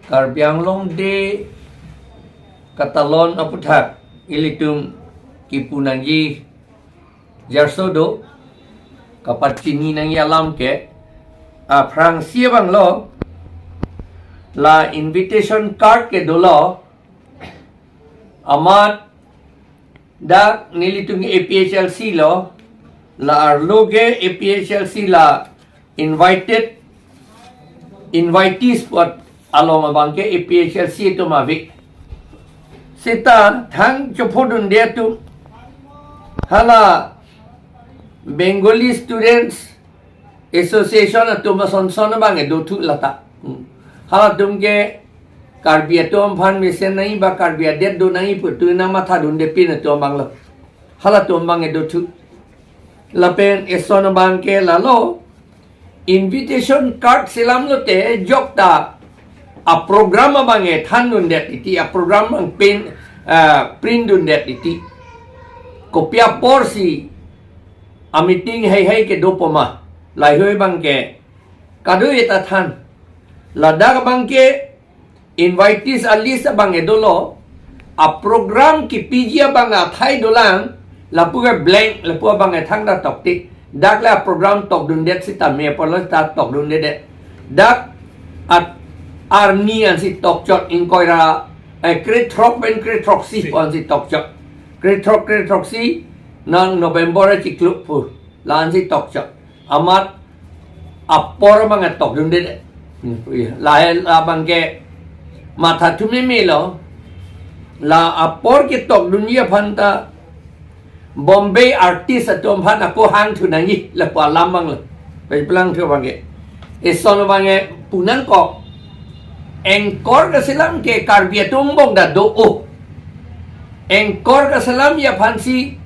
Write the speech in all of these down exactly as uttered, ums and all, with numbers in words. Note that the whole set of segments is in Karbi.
Karbi Anglong Day katalon aputhak ilitum kipu nangji jarso do, kapachini nangji alam ke, aphrangsi abang lo, la invitation card ke dolo, amat dak nelitum A P H L C lo, la arlo ke A P H L C la invited, invitees apot along abang ke A P H L C atum ave. Seta thang chophodunde atum, hala Bengali Students Association atum asonson abang ke dothu lata. Hmm. Halatum ke Karbi atum aphan mesen nangji ba Karbi adet do nangji pu tu nangmathadunde pin atum abang lo. Halatum abang ke dothu. Lapen eson abang ke lalo, invitation card selam lote jokta aprogram abang ke thandundet titi, aprogram abang pen, ah, printdundet titi. Kopi aporsi ameeting heihei kedo poma, lahei abang ke kadokave ta than. Ladak abang ke invitees alist abang ke dolo, aprogram kipiji abang athai dolang, lapu ke blank, lapu abang ke thangta tokte. Dak le aprogram tokdundet sitame apotlo ta tokdundedet. Dak at arni ansi tokchot, ingkoi ra, eh, krethrok pen krethroksi pu ansi tokchot. Krethrok, krethroksi nang November achiklo pu la ansi tokchot. Amat apor abang tokdundedet. Hmm, iya. Lahei abang ke mathathu meme lo. La apor ketokdunji aphan ta Bombay artist atum aphan ako hangthu nangji lapu alam abang lo. Pai plangthu abang ke. Eson abang ke pu nangkok. Anchor kaselam ke Karbi atum angbong ta do o. Anchor kaselamji aphansi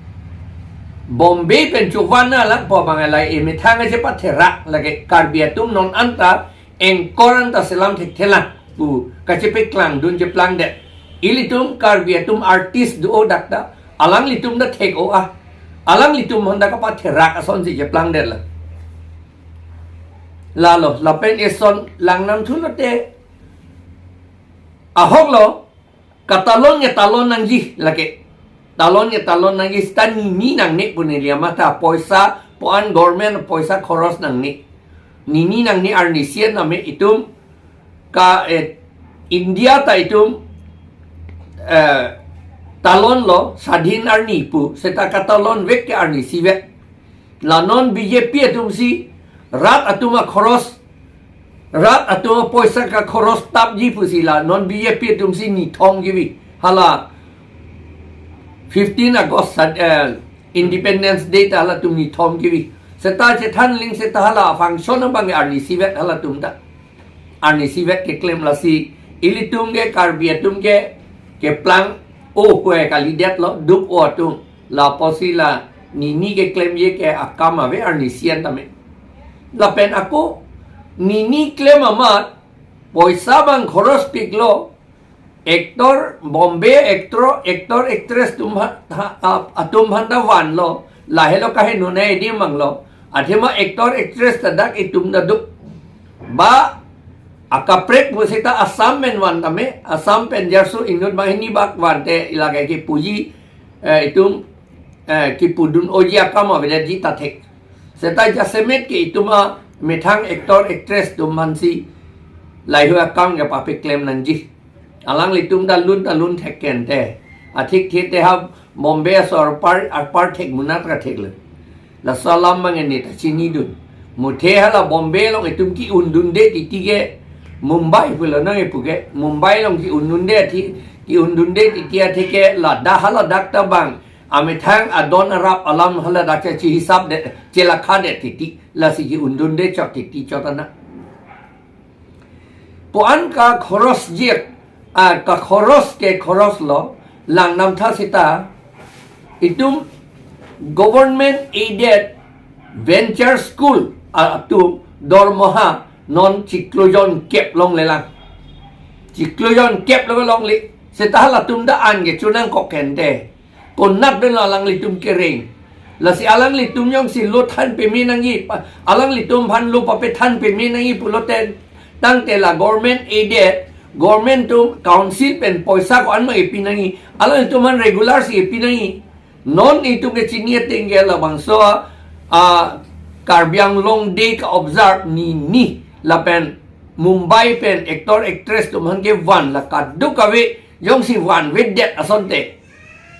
Bombay pen chovan na lang pu abang ke lahei emethang kachepatherak lake Karbi atum non anta anchor anta selam thekthelang pu kachepaklangdun cheplangdet. Ilitum Karbi atum artist do o dak ta, alanglitum ta thek o a. Alanglitum aphan ta kapatherak asonsi cheplangdet la. Lalo, lapen eson langnamthu lote ahok lo, katalon ke talon nangji lake. Talon ke talon nangji, seta nini nangne pu neli amatha, poisa pu-an government poisa khoros nangne. Nini nangne arnisi an name itum ka, eh, India ta itum, eh, talon lo, sadhin arni pu, seta katalon vek ke arnisi vek. La non B J P atumsi rat atum akhoros, rat atum apoisa kakhoros tapji pusi la non B J P atumsi nithom kivi. Hala fifteen August, eh, Independence Day ta halatum nithom kivi. Seta chethan ling seta hala function abang arnisi vek halatum ta. Arnisi vek keklem, lasi ilitum ke Karbi atum ke keplang o hue kalidet lo, duk o atum. Lapusi la nini keklemji ke akam ave arnisi an tame. Lapen ako nini klem amat poisa abang khoros piklo, actor, Bombay actor, actor actress atum ha, ha, a-, atum aphan ta vanlo, lahelo kaheno nai di manglo. Athema actor actress ta dak itum ta duk. Ba akaprek pu seta Assam pen van tame, Assam pen jarso inut banghini bak vante ilake kipuji, eh, itum, eh, kipudun oji akam avedetji ta thek. Seta jasemet ke itum amethang actor actress atum aphansi lahei akam kepapeklem nangji. Alanglitum ta lun ta lun thek kente. Athikthe te ha Bombay asor apar, apar thek munat kathek le. Laso alam abang neta chinidun. Muthe hala Bombay along itum ki-undunde titi ke, Mumbai pulo nang ipu ke, Mumbai along ki-undunde ti, ki-undunde titi athe ke, ladak hala dak ta abang amethang adon arap alam hala dak che chihisap det, chelakha det titi, lasi ki-undunde chot titi chot ana. Pu-an kakhoros jir, a, kakhoros ke khoros lo, langnamtha seta, itum government aided venture school, a, atum dormoha non chiklo jon kep longlelang. Chiklo jon kep lo longle, seta halatum ta an ke chonangkok kente. Konat pen lo alanglitum kereng. Lasi alanglitum jongsi lo than peme nangji, pa-, alanglitum aphan lo papethan peme nangji pulote, tangte la government aided, Government atum council pen poisa ko-an ma epi nangji. Alanglitum aphan regular si epi nangji. Non itum kechini ateng ke labangso a Karbi Anglong Day ka-observe ni ni lapen Mumbai pen actor actress atum aphan kevan la kadokave jongsi vanvedet asonte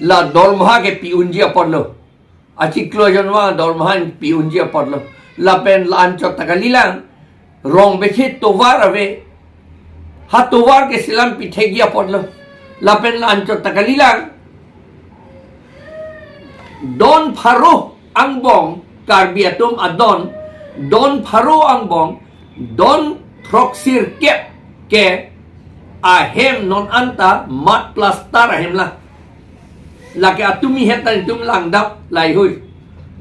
la dormoha ke pi unji apotlo. Achiklo ajon vang dormoha pi unji apotlo. Lapen la anchot ta kalilang. Rong bethe tovar ave. Ha tovar ke selam pithekji apotlo. Lapen la anchot ta kalilang. Don pharo angbong Karbi atum adon. Don pharo angbong. Don throksirkep ke ahem non anta mud plaster ahem la. Lake atumi het ta itum langdap laheihui.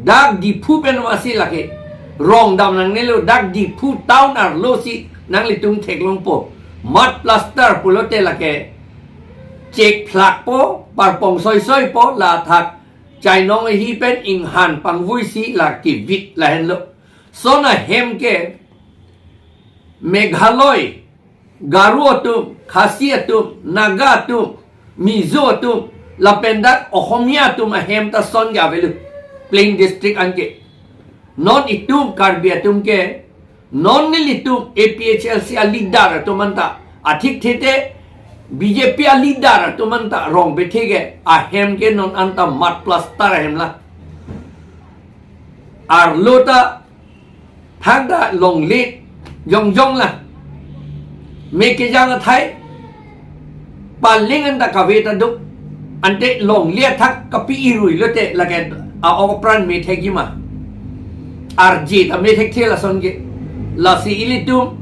Dak Diphu pen masi lake. Rong dam nangnelo, dak Diphu town arlo si nanglitum theklongpo. Mud plaster pulote lake chek phlakpo, parpong soisoipo, la thak chainong ahi pen inghan pangvui si la kevit lahenlo. Son ahem ke Meghalaya, Garo atum, Khasi atum, Naga atum, Mizo atum, lapen dak Ohomia atum ahem ta son ke avelo. Plain district anke. Non itum Karbi atum ke, non nelitum A P H L C a leader atum anta, athik thete B J P a leader atum anta rong bethe ke, ahem ke non anta mud plaster ahem la. Arlo ta thangta longle jongjong la. Me kejang athai paling anta kave ta do. Ante longle athak kapi-irui lote lake a-ok apran me thekji ma. Arje ta me thekthe lason ke. Lasi ilitum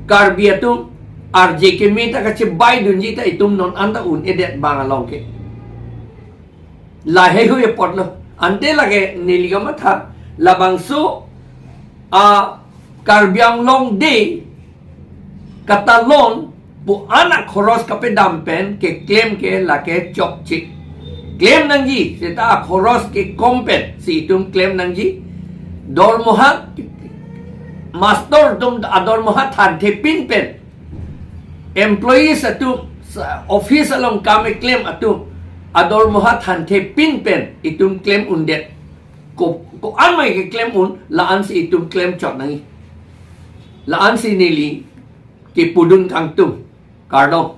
Karbi atum arje keme ta kachibai dunji ta itum non anta un-edet bang along ke. Laheihui apotlo. Ante lake neli kamatha labangso a Karbi Anglong Day katalon pu an akhoros kapedam pen keklem ke lake chokche. Klem nangji, seta akhoros kekom pen si itum klem nangji. Dormoha, master atum adormoha thanthe pin pen, employees atum, sa-, office along kam keklem atum adormoha thanthe pin pen itum klem undet. Ko, ko-an ma keklem un, la-an si itum klem chot nangji. La-an si neli kepudun kangtung. Kardom.